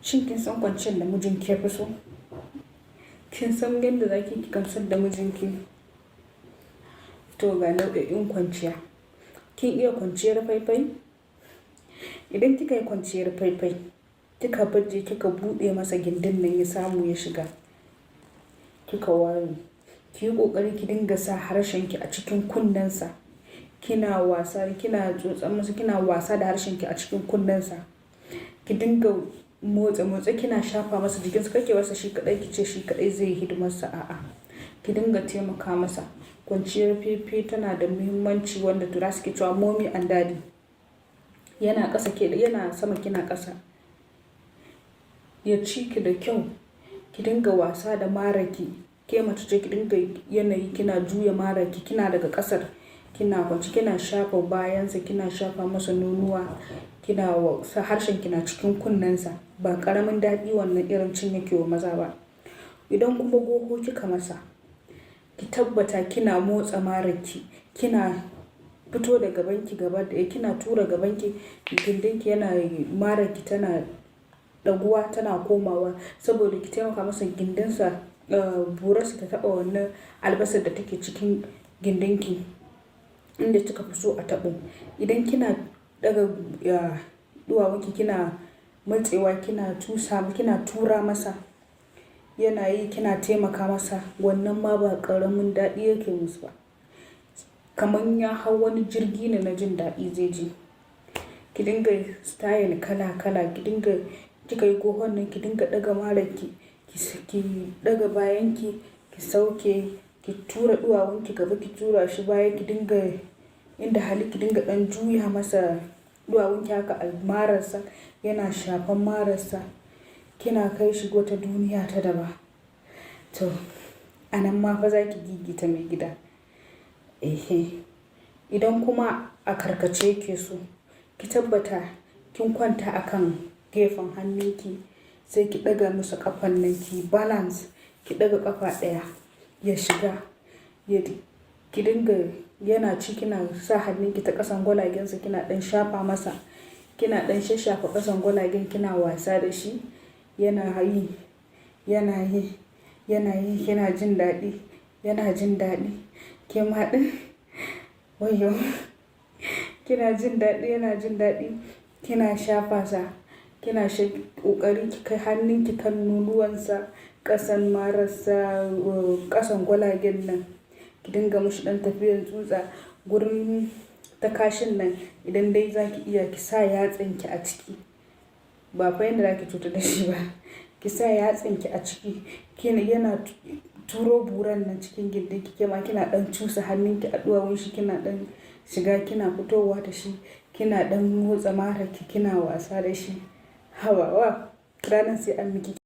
Shin kin san kwanciyar da mijinki ya fi so? Kin san yadda za ki gamsar da mijinki? To, ga nau'o'in kwanciya. Kin iya kwanciyar faifai? Idan kika yi kwanciyar faifai, kika baje, kika buɗe masa gindin nan ya samu ya shiga, kika ware, ki yi ƙoƙari ki dinga sa harshenki a cikin kunnensa. Kina wasa, kina tsotsan masa, kina wasa da harshenki a cikin kunnensa. Ki dinga motsa motsa, kina shafa masa jikinsa. Kar ki barsa shi kaɗai, ki ce shi kaɗai zai yi hidimarsa. A'a, ki dinga taimaka masa. Kwanciyar faifai tana da muhimmanci, wanda turawa suke cewa "mommy and daddy". Yana ƙasa ke yana sama, kina ƙasa. Ya ci ki da kyau. Ki dinga wasa da mararki. Ke mace ce, ki dinga yanayi kina juya mararki, kina daga ƙasar kina kwance, kina shafa bayansa, kina shafa masa nonuwa, kina sa harshen ki na cikin kunnensa. Ba ƙaramin daɗi wannan irin cin yake wa maza ba. Idan kuma goho kika masa, ki tabbata kina motsa mararki, kina fito da gabanki gaba ɗaya, kina tura gabanki, gindinki yana mararki tana ɗaguwa tana komawa, saboda ki taimaka masa gindinsa, burarsa ta taɓa wannan albasar da take cikin gindinki inda kika fi so a taɓo. Idan kina ɗaga ɗuwawunki, kina matsewa, kina tusa, kina tura masa, yana yi kina taimaka masa, wannan ma ba ƙaramin daɗi yake musu ba. Kaman ya hau wani jirgi ne na jin daɗi zai ji. Ki dinga style kala kala, ki dinga kika yi gohon nan, ki dinga ɗaga mararki, ki ɗaga bayanki, ki sauke, ki tura ɗuwawunki gaba, ki tura shi baya, ki dinga inda hali ki dinga ɗan juya masa ɗuwawunki haka a mararsa, yana shafan mararsa, kina kai shi wata duniya ta daban. To, a nan ma fa za ki gigita maigida. Ehe. Idan kuma a karkace yake so, ki tabbata kin kwanta a kan gefen hannunki, sai ki ɗaga masa ƙafan nan, ki balance, ki ɗaga ƙafa ɗaya ya shiga. Ki dinga yana ci kina sa hannunki ta ƙasan gwalagensa, kina ɗan shafa masa, kina ɗan shashafa ƙasan gwalagen, kina wasa da shi. Yana yi, yana yi, yana yi, kina jin daɗi, yana jin daɗi. Ke ma ɗin, wayyo, kina jin daɗi, yana jin daɗi. Kina shafa sa, kina ƙoƙari ki kai hannunki kan nonuwansa, ƙasan mararsa, ƙasan gwalagen nan. Ki dinga mashi ɗan tafiyar tsutsa gurin takashin nan. Idan dai za ki iya, ki sa yatsanki a ciki. Ba fa yanda za ki cutar da shi ba. Ki sa yatsanki a ciki, kina yana turo buran nan cikin gindinki, kema kina ɗan cusa hannunki a ɗuwawun shi, kina ɗan shiga kina fitowa da shi, kina ɗan motsa mararki, kina wasa da shi. Habawa, ranar sai an miki.